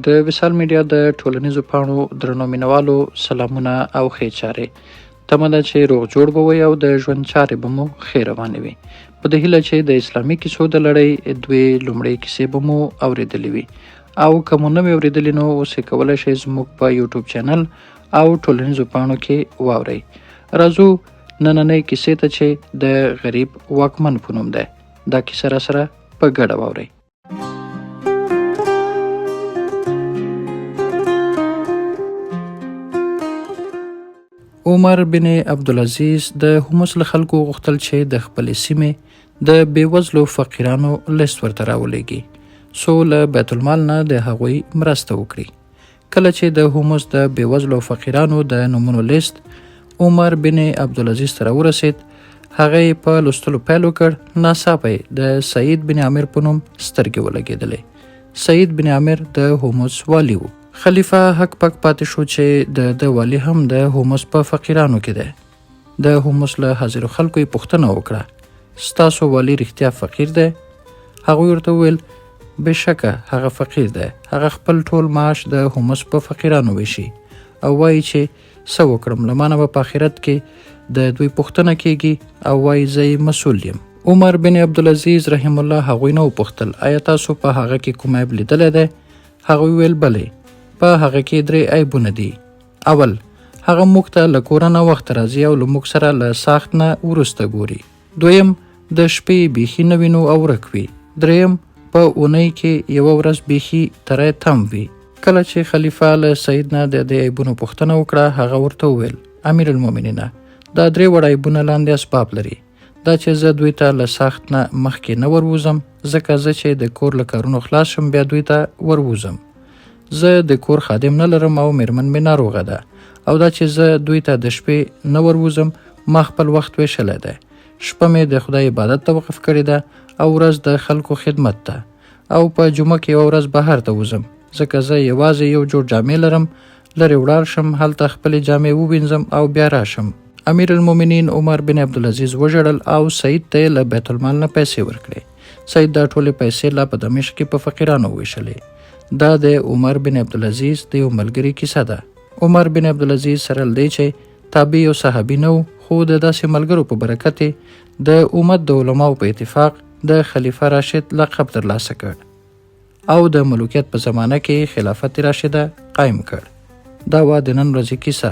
د وصال میډیا د ټولنیزو پاڼو درنو مینوالو سلامونه او ښې چارې. تمه ده چې روغ جوړ به وئ او د ژوند چارې به مو ښې روانې وي. په دې هیله چې د اسلامي کیسو د لړۍ دوې لومړۍ کیسې به مو اورېدلې وي او که مو نه وي اورېدلې نو اوس یې کولی شئ زموږ په یوټیوب چینل او ټولنیزو پاڼو کې واورئ. راځو نننۍ کیسې ته چې د غریب واکمن په نوم ده. دا کیسه راسره په ګډه واورئ. عمر بن عبدالعزیز د حمص له خلکو غوښتل چې د خپلې سیمې د بېوزلو فقیرانو لیست ورته راولېږي څو له بیت المال نه د هغوی مرسته وکړي. کله چې د حمص د بېوزلو فقیرانو د نومونو لیست عمر بن عبدالعزیز ته راورسېد، هغه یې په لوستلو پیل وکړ. ناڅاپه یې د سعید بن عامر په نوم سترګې ولګېدلې. سعید بن عامر د حمص والي و. خلیفه هک پک پاتې شو چې د ده والي هم د حمص په فقیرانو کې دی. د حمص له حاضرو خلکو یې پوښتنه وکړه، ستاسو والي رښتیا فقیر دی؟ هغوی ورته وویل، بېشکه هغه فقیر دی، هغه خپل ټول معاش د حمص په فقیرانو ویشي او وایي چې څه وکړم، له مانه به په آخرت کې د دوی پوښتنه کیږي او وایي زه یې مسؤل یم. عمر بن عبدالعزیز رحم الله هغوی نه وپوښتل، آیا تاسو په هغه کې کوم عیب لیدلی دی؟ هغوی ویل، بلې، په هغه کې درې عیبونه دي. اول، هغه موږ ته له کوره ناوخته راځي او له موږ سره له ساخت نه وروسته ګوري. دویم، د شپې بیخي نه وینو او ورک وي. دریم، په اونۍ کې یوه ورځ بیخي تری تم وي. کله چې خلیفه له سعید نه د دې عیبونو پوښتنه وکړه، هغه ورته وویل، امیر المؤمنینه، دا درې واړه عیبونه لاندې اسباب لري. دا چې زه دوی ته له ساخت نه مخکې نه وروځم، ځکه زه چې د کور له کارونو خلاص شم بیا دوی ته وروځم. زه د کور خادم نه لرم او میرمن مې ناروغه ده، او دا چې زه دوی ته د شپې نه وروځم، ما خپل وخت ویشلی دی. شپه مې د خدای عبادت ته وقف کړې ده او ورځ د خلکو خدمت ته، او په جمعه کې یوه ورځ بهر ته وځم، ځکه زه یوازې یو جوړ جامې لرم، لرې ولاړ شم، هلته خپلې جامې ووینځم او بیا راشم. امیر المؤمنین عمر بن عبدالعزیز وژړل او سعید ته یې له بیت المال نه پیسې ورکړې. سعید دا ټولې پیسې لا په دمشق کې په فقیرانو وویشلې. دا د عمر بن عبدالعزیز د یو ملګري کیسه ده. عمر بن عبدالعزیز سره له دې چې تابع او صحابي نه و، خو د داسې ملګرو په برکت یې د امت د علماو په اتفاق د خلیفه راشد لقب ترلاسه کړ او د ملوکیت په زمانه کې خلافت راشده قایم کړ. دا وه د نن ورځې کیسه.